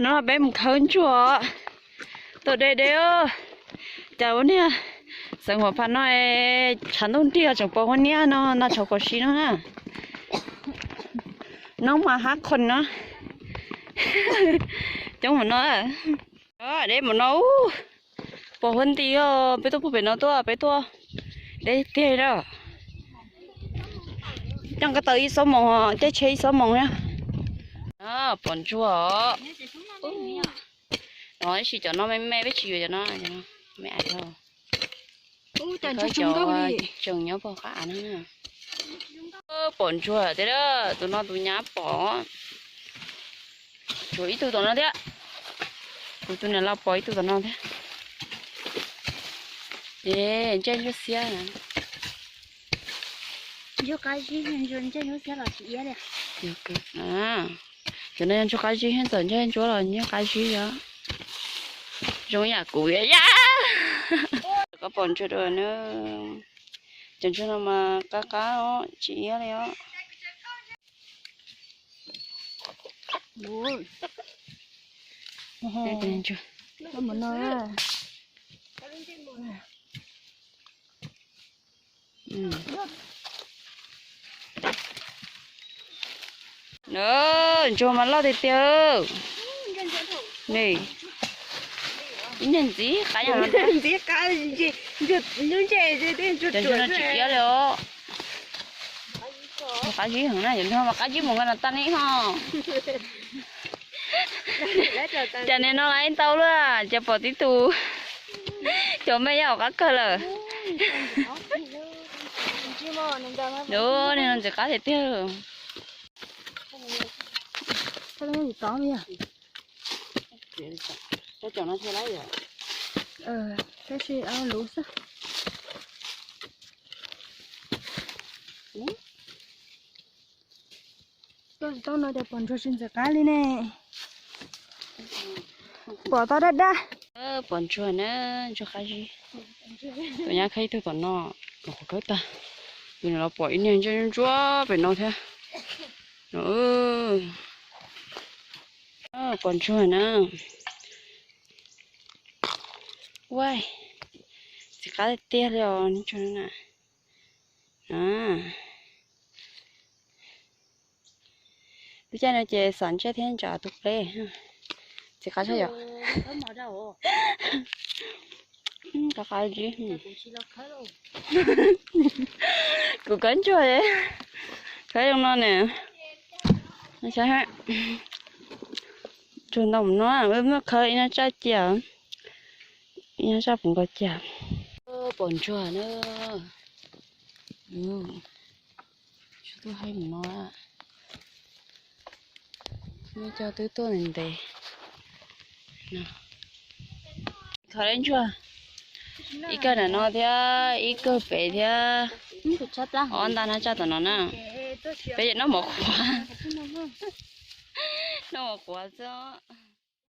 No peb mus khawb ntsuag tuaj deb deb. Cas ua niag xeev Huam Phas no tshav ntuj nrig tseem pom huab niab no nta tshav kom si no na. Noob mas hab qhon no. Coob mus no. Deb mus no. Pom huab nti os, peb tuaj pug pem no tuaj, peb tuaj deb tiag na. Coj nqa tau ib xob moos, caij tsheb ib xob moos na. Pom ntsuag os. No tab sis cov no me me, peb tsis yuav cov no, me ais. Cov tseem nyob pog qab av no. Pom ntsuag tiag, tus no tus nyab pom. Tshuav ib tug tom no thiab. Kuv tus niam laus pom ib tug tom no thiab. Ces ntsej ntsuab xiab na. Cov no yog ntsuag qab zib, txawm ntsej ntsuab los ntsej qab zib yom. Zoo yam kuv yom. Koj pom ntsuag dua na. Cov ntsuag no mas qab qab os, tsis iab li os. Ntsuag mas loj tiag tiag. Ib niag ntxiv qab, ntxiv qab, lub ntsej, cov ntsuag no tsis iab li os. Qab zib heev na, cov ntsuag mas qab zib mus nqa no tag ne ho. Cas nim no lawv ntau luaj, cas pom tib tug. Cov me yog qab kawg lawm. Ub, nim no ntxim qab tiag tiag. Tab sis luv xwb. Koj tsis tau no ces pom ntsuag tsis ntxim qab li ne. Pom tau dab dab. Pom ntsuag na, ntsuag qab zib. Tus nyab khawb ib tug tom no, los qhov khawb tag. Tus no los pom ib niag ntsej ntsuab pem no thiab. Pom ntsuag na. Ua, ntxim qab tiag tiag li os ntsuag na. Lub caij no ces xam ntsej thiab ntsa tus pleb. Ntxim qab tshaj yom. Qab qab zib. Kuv khawb ntsuag, khawb zoo no ne. Ntsuag ntau mus no, muab khawb ib no tsaj cia, ib no tsaj puv nkaus cia. Pom ntsuag na. Tuaj haib mus no. Muaj cov twb tuaj ntev ntev. Khaws ntsuag, ib kawg nram no thiab ib kawg pem thiab. Ob nta no tsaj tom no na. Peb ces noj mov quav, noj mov quav xwb.